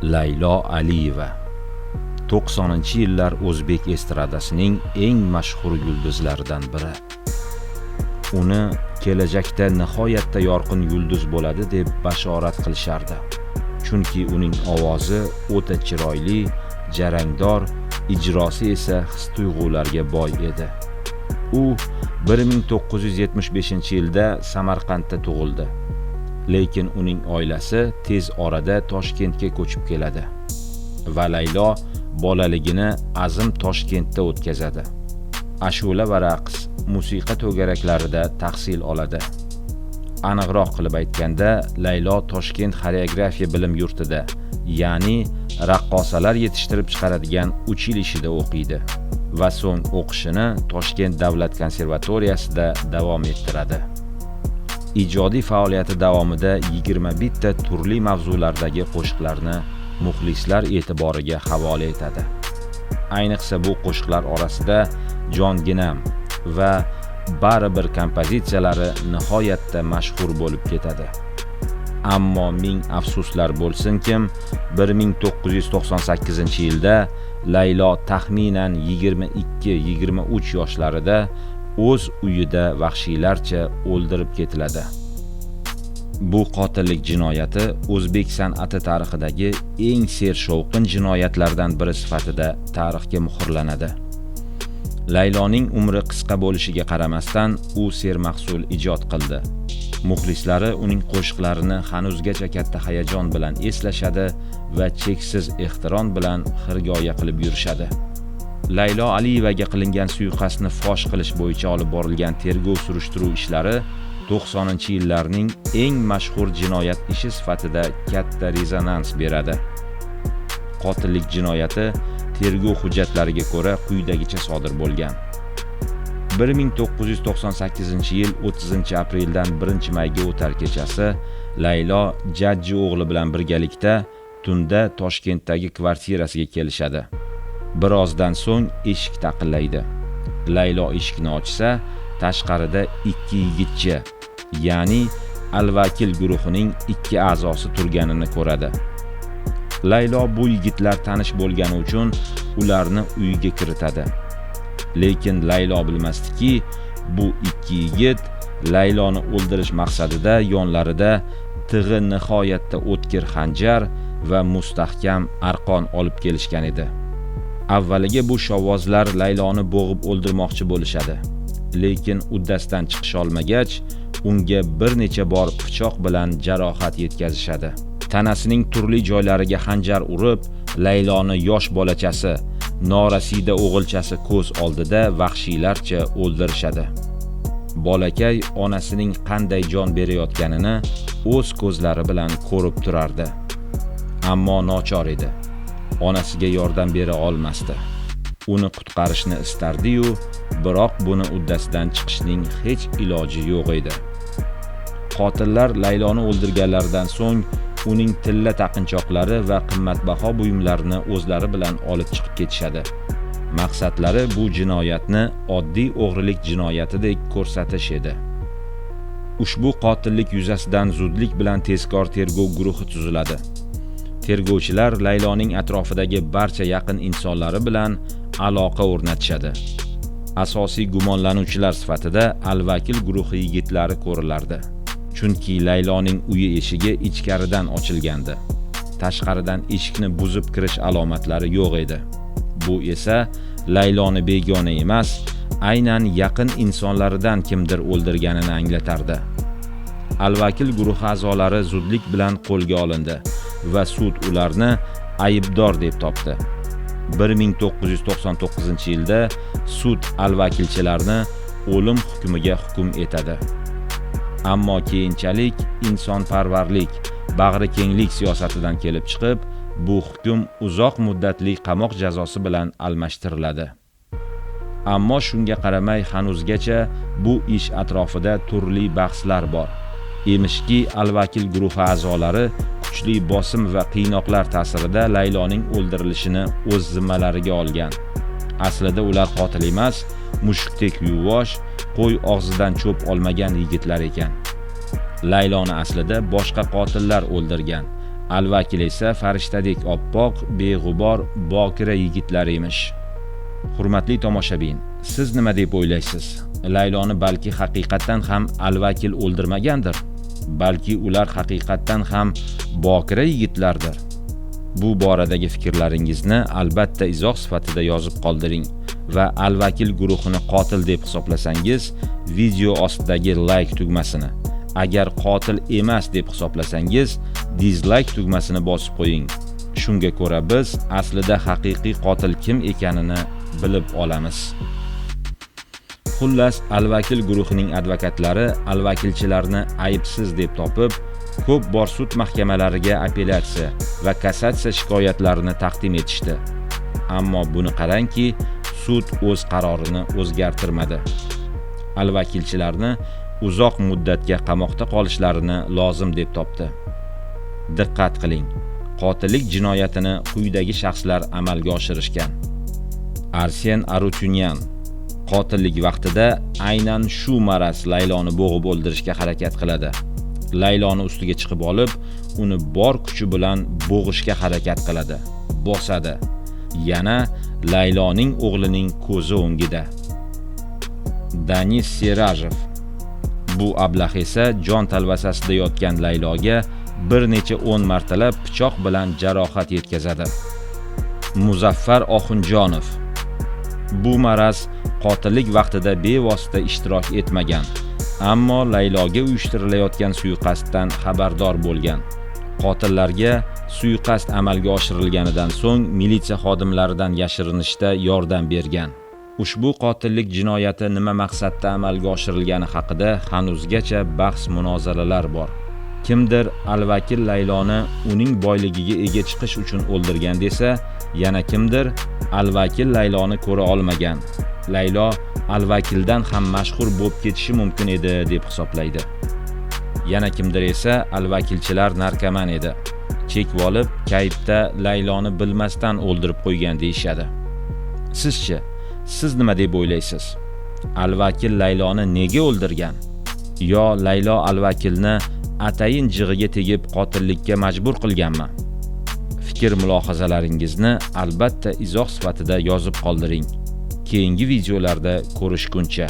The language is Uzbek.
Laylo Aliyeva 90-yillar o'zbek estradasining eng mashhur yulduzlaridan biri. Uni kelajakda nihoyatda yorqin yulduz bo'ladi deb bashorat qilishardi. Chunki uning ovozi o'ta chiroyli, jarangdor, ijrosi esa his-tuyg'ularga boy edi. U 1975-yilda Samarqandda tug'ildi. Lekin uning oilasi tez orada Toshkentga ko'chib keladi va Laylo bolaligini azim Toshkentda o'tkazadi. Ashula va raqs, musiqa to'garaklarida tahsil oladi. Aniqroq qilib aytganda, Laylo Toshkent xoreografiya bilim yurtida, ya'ni raqqosalar yetishtirib chiqaradigan uchilishida o'qiydi va so'ng o'qishini Toshkent davlat konservatoriyasida davom ettiradi. Ijodiy faoliyati davomida 21 ta turli mavzulardagi qo'shiqlarni muxlislar e'tiboriga havola etadi. Ayniqsa bu qo'shiqlar orasida Jonginam va Baribir kompozitsiyalari nihoyatda mashhur bo'lib ketadi. Ammo ming afsuslar bo'lsinkim, 1998-yilda Laylo taxminan 22-23 yoshlarida o'z uyida vahshiylarcha o'ldirib ketiladi. Bu qotillik jinoyati o'zbek san'ati tarixidagi eng sershovqin jinoyatlardan biri sifatida tarixga muhrlanadi. Layloning umri qisqa bo'lishiga qaramasdan, u sermahsul ijod qildi. Muxlislari uning qo'shiqlarini hanuzgacha katta hayajon bilan eslashadi va cheksiz ehtirom bilan xirgoya qilib yurishadi. Laylo Aliyevaga qilingan suiqasdni fosh qilish bo'yicha olib borilgan tergov surishtiruv ishlari 90-yillarning eng mashhur jinoyat ishi sifatida katta rezonans beradi. Qotillik jinoyati tergov hujjatlariga ko'ra quyidagicha sodir bo'lgan. 1998-yil 30-apreldan 1-mayga o'tar kechasi Laylo jajji o'g'li bilan birgalikda tunda Toshkentdagi kvartirasiga kelishadi. Birozdan so'ng eshik taqillaydi. Laylo eshikni ochsa, tashqarida ikki yigitcha, ya'ni Al-Vakil guruhining ikki a'zosi turganini ko'radi. Laylo bu yigitlar tanish bo'lgani uchun ularni uyiga kiritadi. Lekin Laylo bilmasdiki, bu ikki yigit Layloni o'ldirish maqsadida yonlarida tig'i nihoyatda o'tkir xanjar va mustahkam arqon olib kelishgan edi. Avvaliga bu shovvozlar Layloni bo'g'ib o'ldirmoqchi bo'lishadi. Lekin uddasidan chiqisha olmagach, unga bir necha bor pichoq bilan jarohat yetkazishadi. Tanasining turli joylariga xanjar urib, Layloni yosh bolachasi, norasida o'g'ilchasi ko'z oldida vahshiylarcha o'ldirishadi. Bolakay onasining qanday jon berayotganini o'z ko'zlari bilan ko'rib turardi. Ammo nochor edi. Onasiga yordam bera olmasdi. Uni qutqarishni istardi-yu, biroq buni uddasidan chiqishning hech iloji yo'q edi. Qotillar Layloni o'ldirganlaridan so'ng uning tilla taqinchoqlari va qimmatbaho buyumlarini o'zlari bilan olib chiqib ketishadi. Maqsadlari bu jinoyatni oddiy o'g'rilik jinoyatidek ko'rsatish edi. Ushbu qotillik yuzasidan zudlik bilan tezkor tergov guruhi tuziladi. Tergovchilar Layloning atrofidagi barcha yaqin insonlari bilan aloqa o'rnatishadi. Asosiy gumonlanuvchilar sifatida Al-Vakil guruhi yigitlari ko'rilardi. Chunki Layloning uyi eshigi ichkaridan ochilgandi. Tashqaridan eshikni buzib kirish alomatlari yo'q edi. Bu esa Layloni begona emas, aynan yaqin insonlaridan kimdir o'ldirganini anglatardi. Al-Vakil guruhi a'zolari zudlik bilan qo'lga olindi va sud ularni aybdor deb topdi. 1999-yilda sud al-vakilchilarni o'lim hukmiga hukm etadi. Ammo keyinchalik insonparvarlik, bag'rikenglik siyosatidan kelib chiqib, bu hukm uzoq muddatli qamoq jazosi bilan almashtiriladi. Ammo shunga qaramay hanuzgacha bu ish atrofida turli bahslar bor. Emishki, Al-Vakil guruhi a'zolari kuchli bosim va qiynoqlar ta'sirida Layloning o'ldirilishini o'z zimmalariga olgan. Aslida ular qotil emas, mushukdek yuvosh, qo'y og'zidan cho'p olmagan yigitlar ekan. Layloni aslida boshqa qotillar o'ldirgan. Alvakil esa farishtadek oppoq, beg'ubor, bokira yigitlar emish. Hurmatli tomoshabin, siz nima deb o'ylaysiz? Layloni balki haqiqatdan ham Alvakil o'ldirmagandir? Balki ular haqiqatdan ham bokira yigitlardir? Bu boradagi fikrlaringizni albatta izoh sifatida yozib qoldiring va Alvakil guruhini qotil deb hisoblasangiz, video ostidagi like tugmasini, agar qotil emas deb hisoblasangiz, dislike tugmasini bosib qo'ying. Shunga ko'ra biz aslida haqiqiy qotil kim ekanini bilib olamiz. Xullas, Alvakil guruhining advokatlari alvakilchilarni aybsiz deb topib, ko'p bor sud mahkamalariga apellyatsiya va kassatsiya shikoyatlarini taqdim etishdi. Ammo buni qarangki, sud o'z qarorini o'zgartirmadi. Alvakilchilarni uzoq muddatga qamoqda qolishlarini lozim deb topdi. Diqqat qiling. Qotillik jinoyatini quyidagi shaxslar amalga oshirishgan. Arsen Arutyunyan qotillik vaqtida aynan shu maraz Layloni bo'g'ib o'ldirishga harakat qiladi. Layloni ustiga chiqib olib, uni bor kuchi bilan bo'g'ishga harakat qiladi, bosadi. Yana Layloning o'g'lining ko'zi o'ngida. Danis Serajev. Bu ablah esa jon talvasasida yotgan Layloga bir necha 10 martalab pichoq bilan jarohat yetkazadi. Muzaffar Oxunjonov. Bu maraz qotillik vaqtida bevosita ishtirok etmagan, ammo Layloga uyushtirilayotgan suiqasddan xabardor bo'lgan. Qotillarga suiqasd amalga oshirilganidan so'ng militsiya xodimlaridan yashirinishda yordam bergan. Ushbu qotillik jinoyati nima maqsadda amalga oshirilgani haqida hanuzgacha bahs munozaralar bor. Kimdir Alvakil Layloni uning boyligiga ega chiqish uchun o'ldirgan desa, yana kimdir Alvakil Layloni ko'ra olmagan, Laylo Alvakildan ham mashhur bo'lib ketishi mumkin edi deb hisoblaydi. Yana kimdir esa alvakilchilar narkoman edi, chekib olib kayfda Layloni bilmasdan o'ldirib qo'ygan deyishadi. Sizchi, siz nima deb o'ylaysiz? Alvakil Layloni nega o'ldirgan? Yo Laylo Alvakilni atayin jig'iga tegib qotillikka majbur qilganmi? Fikr mulohazalaringizni albatta izoh sifatida yozib qoldiring. Keyingi videolarda ko'rishguncha.